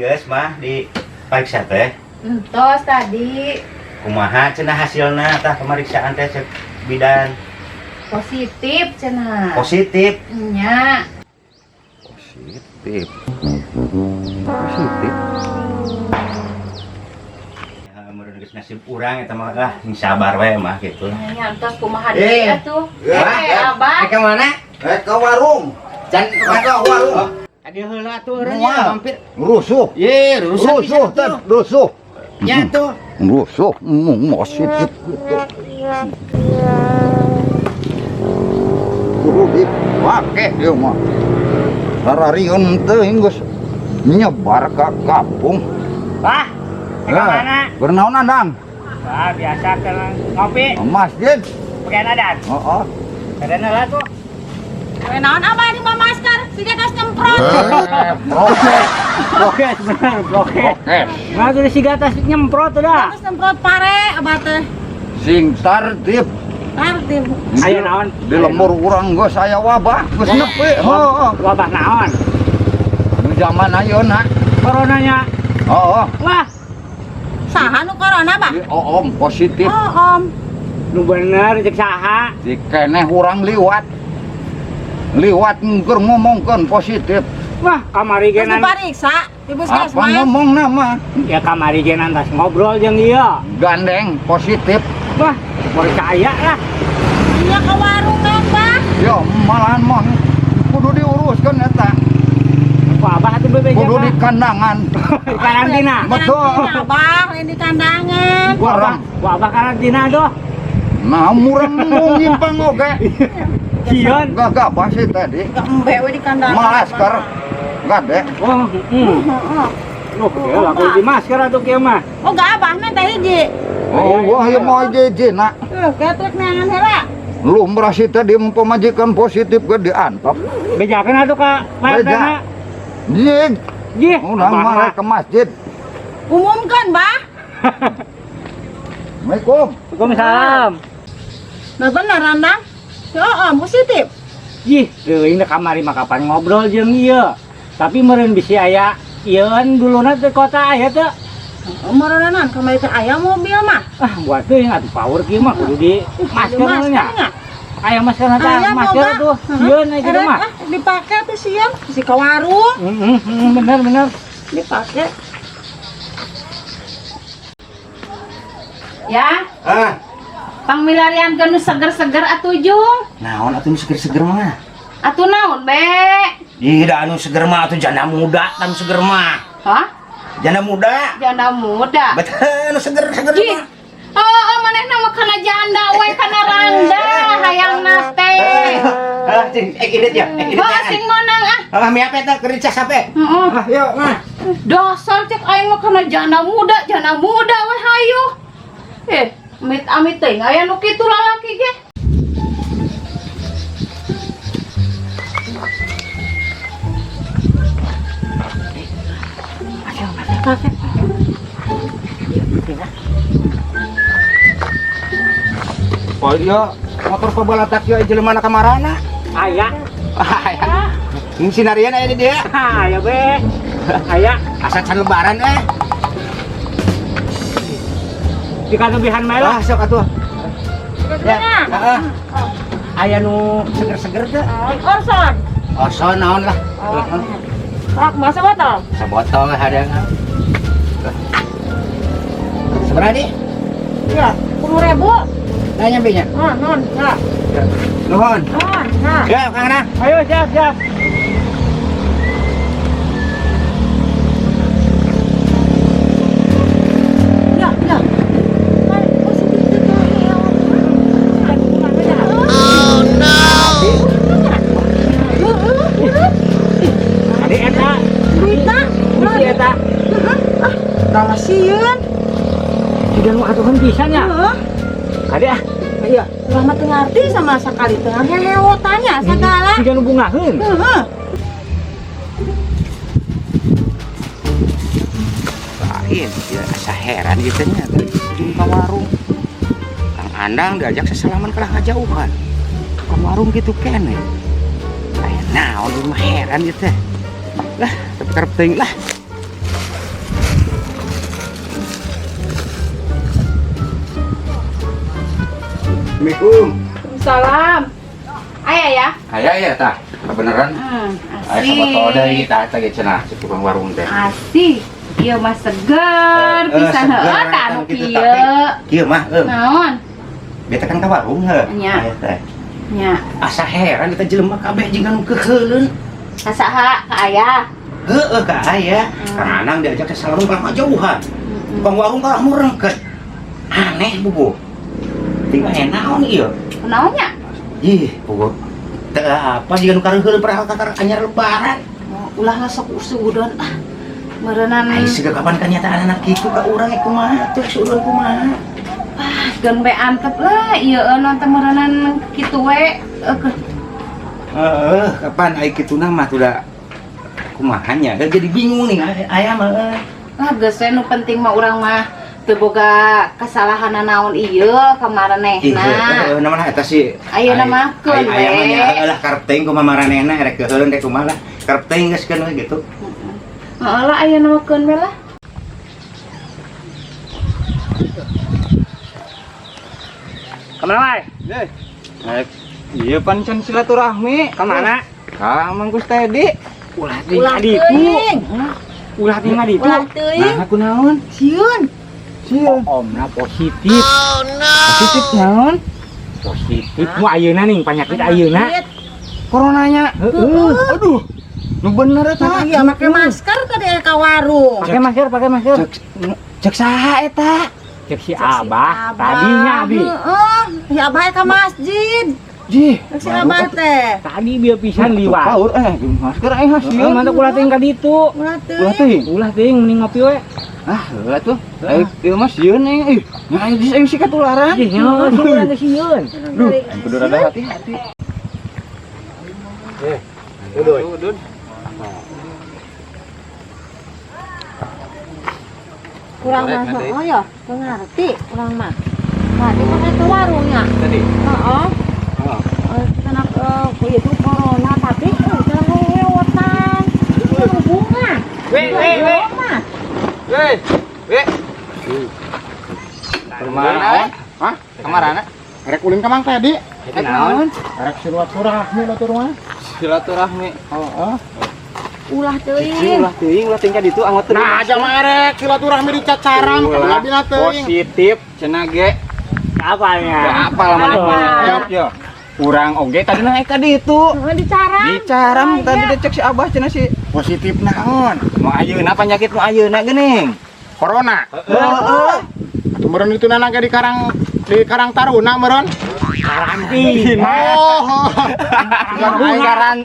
Geus mah di pariksa teh. Entos tadi. Kumaha cenah hasilna tah pemeriksaan teh cek bidan? Positif cenah. Positif. Nya. Positif. Positif. Ya, meureun geus nasib urang eta mah lah, sing sabar we mah gitu. Nya entos kumaha deui Eh. atuh. Wah, Abah. ke mana? Ke warung. Can Ke warung. Adi heula atuh eureun Moal. ya mampir. Rusuh. Ye, rusuh Rusuh, pisan teh, rusuh. Ya tuh. Rusuh, positif gitu. Kudu dipake ieu mah. Sararieun teuing geus nyebar ka kampung. Wah, ke mana? Bernaon Andang? Wah, biasa ke ngopi, Masjid. pakai adan. Heeh. Kadang lah tuh. We naon abah di masker? Siga gas nyemprot. Prokes. Prokes bener, prokes. Prokes. Nah, tuh si gatas nyemprot udah. Terus nyemprot pare abah teh. Sing tartib. Tartib. Ayo naon? Di lembur urang geus aya wabah, geus nepi. Heeh. Wabah naon? Nu zaman ayeuna. Coronanya. Heeh. Wah, Saha nu corona, Bah? Di oom positif. Oh, Om. nu bener cek saha. Di keneh urang liwat. Liwat keur ngomongkeun positif. Wah, kamari Terus genan. dipariksa di Apa puskesmas. ngomong nama? Ya kamari genan tas ngobrol jeung ieu. Gandeng positif. Wah, percaya lah. Iya ke warung kan, Bah? Ya malahan mah kudu diuruskeun eta. Ku abah atuh bebeja. Kudu di kandangan. Karantina. Betul. Karantina, Abah, lain di kandangan. Ku abah, ku abah karantina doh. Nah, murang mau nyimpang oge. Sieun. Gagah sih tadi. Gak embe we di kandangan. Masker. Gade. Oh, heeh. Heeh. Loh, ya lah kudu di masker atuh kieu mah. Oh, gak abah mah teh hiji. Oh, wah ieu mah hiji nak. Getrek neangan heula. Lumrah sih tadi pemajikan positif ke diantep. Bejakeun atuh ka Pak Beja. RT-na. Jig, Jih, urang abah mah mah. ke masjid. Umumkan, Bah. Assalamualaikum. Waalaikumsalam. Nah bener Andang. Oh, om positif. Jih, teuing teh kamari mah kapan ngobrol jeung ieu. Tapi meureun bisi aya ieuan duluna teh kota aya teu. Merenanan kamari teh aya mobil mah. Ah, buat teuing atuh power kieu mah kudu di masker nya. nya. Aya masker teh, Aya masker boga. tuh. Sieun aya kitu mah. Ah, dipake tuh sieun si ka warung Heeh, bener bener. dipake. Ya, Ah, pangmilarian nu seger-seger atuh jung. naon atuh nu seger-seger mah? Atuh naon be? Ih, da anu seger mah atuh janda muda, anu seger mah. Hah? Janda muda. Janda muda. Betul, anu seger-seger Ih. mah. Oh, oh manehna mah kana janda we kana randa hayangna teh. Ah, cing, eh indit ya, eh indit. Wah, sing menang ah. Ah, mi apa eta keur dicas HP? Heeh. Ah, yuk, mah. Dasar cek aing mah kana janda muda we hayu. Eh, amit-amit teh aya nu kitu lalaki ge. Oh iya, motor pabalatak ieu jelema na kamarana. Aya. Ah, ini sinarian aya di dia. Aya be. Aya Asa can lebaran eh. di kalebihan mah lah. Ah, sok atuh. Ya, heeh. Aya nu seger-seger teh. Orson. Orson naon lah. Heeh. Rak masa botol. Sabotol lah ada. Seberapa nih? Iya, 10.000. Nah, nyampe nya. Oh, non, nah. Nuhun. Non, nah. Ya, Kang Anang. Ayo siap siap. Ya, ya. Kan positif teh ya. Oh no. Adi eta. Duitna, Bisi eta. Ah, kalah sieun. Siga nu atuhan pisan nya. Heeh. Kade ah. Iya, urang mah teu ngarti sama sakali teu hehewotannya sagala. Siga nu bungaheun. Heeh. Lain, ya asa heran gitu nya ujung ka warung. Kang Andang diajak sesalaman kalah ngajauhan. Ka warung gitu kene. Aya naon ieu mah heran gitu. Lah, tapi karep teuing lah. Assalamualaikum. Salam. Aya ya? Aya ya tah, kebenaran. Aya Asik. sabotol deui tah eta ge cenah si tukang warung teh. Asik. Ieu mah seger pisan seger, heuh tah anu kan gitu, kieu. tapi kieu mah euy. Naon? Beta kan ka warung heuh. Nya. Aya teh. Nya. Asa heran eta jelema kabeh jeung anu keuheuleun. Ka saha? Ka aya. Heeh ka aya. Kang Anang diajak ke salarung kalah jauhan. Tukang warung kalah murengket. Aneh bubu. Tinggal naon ieu? Kunaon nya? Ih, bubu. Teu apa jiga nu kareuheuleun padahal kakar anyar lebaran. Oh, ulah lah sok usudon ah. Meureunan Ai siga kapan kenyataan anak kitu ka urang eh kumaha tuh suudon kumaha. Ah, geun we antep lah ieu nonton meureunan kitu we. Heeh, kapan ai kituna mah tuh da kumahanya. Jadi bingung nih aya mah euy. Lah geus we nu penting mah urang mah teu boga kesalahan naon ieu kamaranehna. Ih, namanya eta sih. Ayeuna mah keun Ai aya mah we. nya heueuh lah karep teuing kumaha maranehna rek keuheuleun rek kumaha lah. Karep teuing geus keun we gitu. Heeh lah ayeuna mah keun we lah. Kemana wae? Naik iya pan can silaturahmi. Kemana? Ka Mang Gus Tedi. Ulah teuing adiku. Ulah teuing adiku. Ulah teuing. Nah, aku naon? Sieun. Sieun. Omna positif. Positif naon? Positif mu ayeuna nih penyakit ayeuna. Coronanya. Heeh. Aduh. Nu bener eta. Iya, make masker tadi ka warung. Pakai masker, pakai masker. Cek cek saha eta? Cek si Abah tadinya abi. Heeh, si Abah ka masjid. Jih, Cek si Abah teh. Tadi bieu pisan liwat. Paur masker aing Heeh, sieun. mantap ulah teuing ka ditu. Ulah Ulah teuing. teuing. Ulah teuing mending ngopi we. Ah, heula tuh. Aing ieu mah sieun aing. Ih, nya aing geus aing sih katularan. Ih, nyawa sih urang geus sieun. Duh, kudu rada hati-hati. Udud. Kurang masuk. Oh ya, teu ngarti urang mah. Tadi mah ke warungnya. Tadi. Heeh. Karena itu corona tapi udah hewetan. Hubungan. We, we, we. We, we. Kemana? Hah? Kemana? Rek ulin ka Mang Tedi. Rek naon? Rek silaturahmi batur mah. Silaturahmi. Heeh. Ulah teuing. Ulah teuing, ulah teuing ka ditu angot teuing. Nah, aja mah rek silaturahmi di cacaran Ulah kabeh teuing. Positif cenah ge. Apanya? Apa lah maneh Apa? mah. Yo. Urang oge tadi naik ka ditu. Heeh, dicaram. Dicaram tadi dicek si Abah cenah si Positif naon? nu ayeuna penyakit nu ayeuna geuning. Corona. Heeh. Atuh meureun itu nana ge di Karang Taruna meureun. Karantina. Oh. Aing karan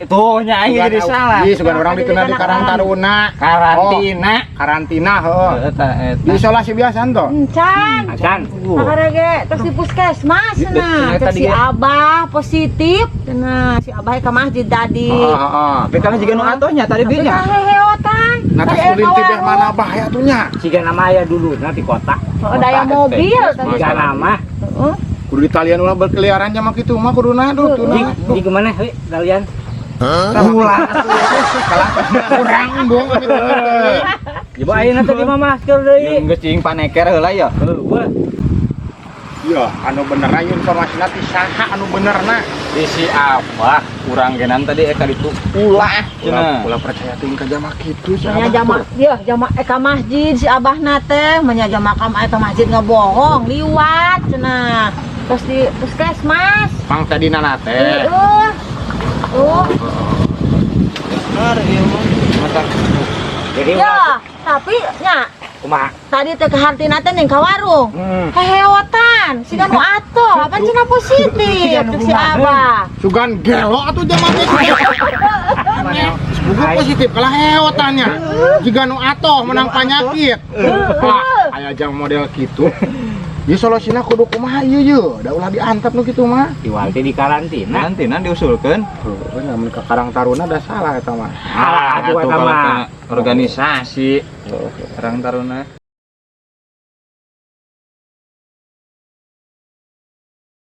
tuh nya aing jadi salah. Ih, sugan urang dituna di Karang Taruna. Karantina. Karantina heuh. Eta eta. Di isolasi biasa tuh. Encan. Acan. Kakara ge terus di puskesmas cenah. Tadi Cek si ge. Abah positif cenah. Si Abah ka masjid tadi. Heeh, heeh. Tapi kan juga nu atohnya tadi Tapi dinya. kan heheotan. Nah, Tadi tas aya ulin ka ti beh warung. mana bahaya tuh nya. Siga nama aya dulu nanti kota. Oh, daya mobil tadi. Siga nama. Heeh. Kudu ditalian ulah berkeliaran jama kitu mah kuduna duh Di, tuna. di kemana we kalian? Ulah. Kurang embung kami teh. Coba ayeuna teh di mah masker deui. Geus cing paneker heula ya. Heueuh. Iya, anu bener aja informasina ti saha anu benerna. Di si Abah kurang genan tadi eka ditu ulah cenah. Ulah percaya teuing ka jama kitu si Nya Abah. jama ya jama ka masjid si Abah na teh menya jama ka eta masjid ngebohong liwat cenah. Terus di puskesmas. Mang tadi nana teh. Heeh. Tuh. Bener ieu mah. Mata Jadi Ya, tapi nya kumaha? tadi teh kehartina teh ning ka warung. Heheotan, siga nu atoh, apa cenah positif cek si Abah. Sugan gelo atuh jama teh. Buku positif kalah heotannya. Jiga nu atoh menang panyakit. Wah, aya jam model kitu. Ieu solusina kudu kumaha ieu ye? Da ulah diantep nu kitu mah. Iwal teh di karantina. Karantina diusulkeun. Heuh, lamun ka Karang Taruna da salah eta mah. Salah atuh eta kalau mah. ka organisasi. Karang Taruna.